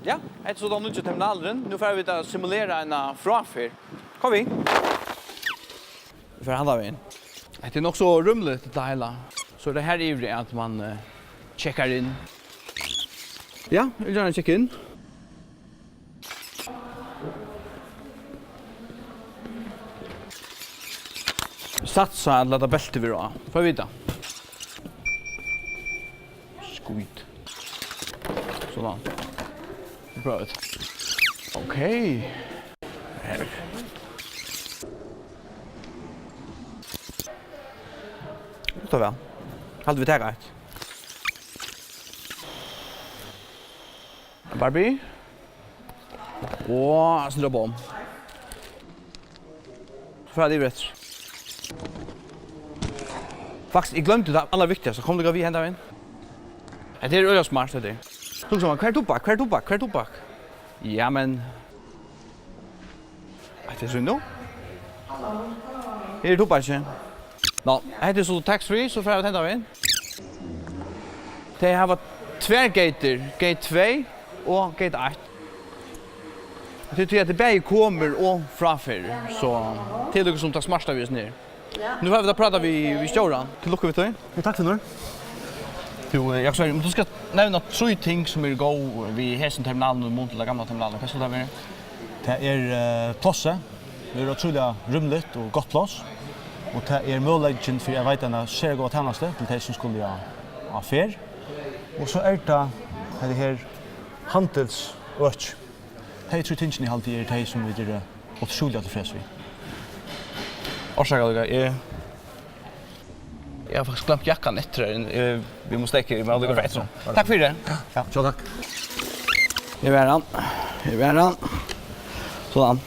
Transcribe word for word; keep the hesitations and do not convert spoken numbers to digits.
Ja, hetta er so tann nýggi terminalurin. Nú fara vit at simulera eina fráferð. Kom við. Vit fara handan vegin. Hetta er nokk so rúmligt, hetta heila. So er tað her yviri, at mann, eh, tjekkar inn. Ja, eg vil gjarna tjekka inn. Satsa at lata beltið vera á. Fáa vita. Skít. Sådan. Vit prøva. Ok. Her. Luktar væl. Haldi vit taka eitt. Barbie. Og sindur av bomm. So fara vit yvir eftir. Faktiskt, eg gloymdi tað allarviktigasta. Kom líka við henda vegin. Hetta er øgiliga smart, hetta er. Hugsa mær, hvar er tobakk? Hvar er tobakk? Hvar er tobakk? Ja, men Hetta er synd nú. Her er tobakkin. Nå, hetta er so tax free, so fara vit henda vegin. Tey hava tvær gøtur, gate tvey og gate eitt. Tað er tí at tað bæði komur og fráferð, so tað er líka sum tað smarta við hesum her. Ja. Nú hava vit at prata við, við stjóran. Til lukku við tí. Ja, takk fyri nú. Tú, eh, Jakob Sverre, men tú skalt nevna trý ting sum eru góð við hesum terminalinum í mun til tann gamla terminalin. Hvat skal tað vera? Tað er, eh, plássið. Tað er ótrúliga rúmligt og gott pláss. Og tað er møguleikin fyri at veita eina sera góða tænastu til tey sum skulu á, á ferð. Og so er tað hetta her handilsøkið. Tey trý tingini, haldi eg, eru tey, sum vit eru ótrúliga tilfreds við. Orsaka líka, eg, eg havi faktiskt gloymt jakkan eftir her. Eg, vit mugu steðga, eg má líka fara eftir. Takk fyri. Ja, sjálv takk. Her var hann. Her var hann. Sådan.